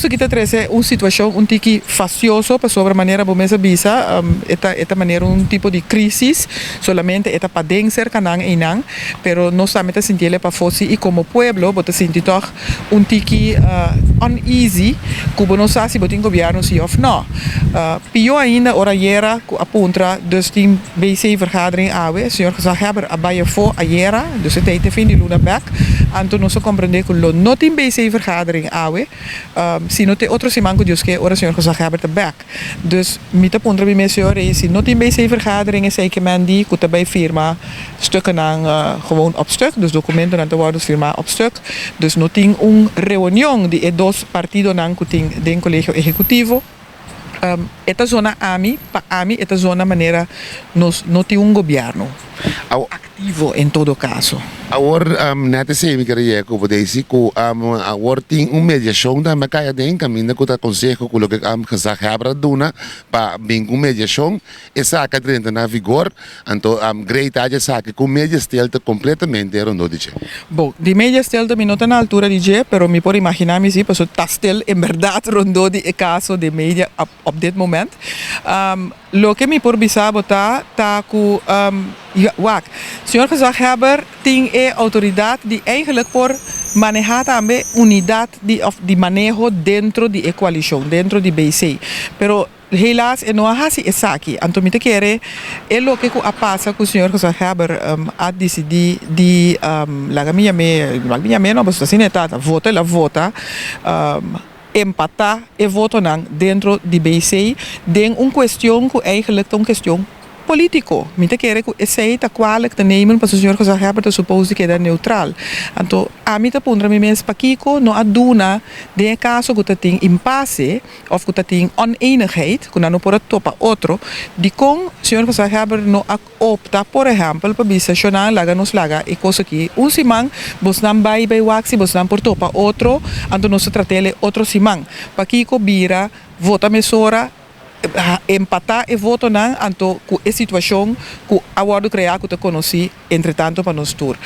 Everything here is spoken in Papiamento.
Kos aki ta trese un situashon un tiki fastioso, pasobra manera bo mes a bisa, e ta manera un tipo di crisis, solamente e ta paden serka nan einan, pero nos tambe ta sintiele pafó si i komo pueblo bo ta sinti tòg un tiki uneasy ku bo no sa si bo tin gobièrnu si òf nò. Pió ainda ora ayera ku a puntra dus tin BC vergadering awe, señor gezaghebber a bai afó ayera, dus e ta te fin di luna bèk, anto nos a komprendé ku lo no tin BC vergadering awe, sino te otro siman ku Dios ke ora señor gezaghebber ta bèk. Dus mi ta puntra mi mes, señor, si no tin BC vergadering, esei ke men di ku ta bai firma stukkennan gewoon op stuk, dus dokumentonan ta wòrdu firmá op stuk, dus no tin un reunion di e dos partidonan ku tin den Kolegio Ehekutivo. E ta zona ami, pa ami e ta zona manera nos no tin un gobièrnu aktivo en todo kaso. Awor, net esei mi kere yega ku bo, Daisy, ku awor tin un mediashon tambe a kai aden, kaminda ku ta konseho ku loke gezaghebber a duna pa bin ku mediashon, esaki a drenta na vigor. Anto Grey ta haci esaki cu media stilte completamente rondó di dje. Bon, di media stilte mi no ta na altura di dje, pero mi por imagina mi si, pasobra ta stil en berdad rondó di e caso den media op dit moment. Loke mi por bisa bo ta, ta cu, wak, señor gezaghebber tin e autoridad di eigenlijk por maneha tambe unidad di of di maneho dentro di e coalicion, dentro di BC. Pero helaas e no a hasi esaki. Anto mi ta kere e loke ku a pasa ku señor gezaghebber a disidí di laga mi yam'é, laga mi yam'é no, pasobra asina e ta, ta vota el a vota, empatá e votonan dentro di BC den un kuestion ku eigenlijk ta un kuestion polítiko. Mi ta kere ku esei ta kwalijk te nemen pasobra señor gezaghebber ta supos di keda neutral. Anto ami ta puntra mi mes pakiko no a duna den e kaso ku ta tin impase of ku ta tin onenigheid, ku nan no por a topa otro, dikon señor gezaghebber no a opta, por ehèmpel, pa bisa shonnan laga nos laga e kos aki un siman, bosnan bai bai wak si bosnan por topa otro, anto nos ta trat'el e otro siman. Pakiko bira vota mesora, empatá e votonan, anto ku e situashon ku a wòrdu kreá ku ta konosí entretanto pa nos tur?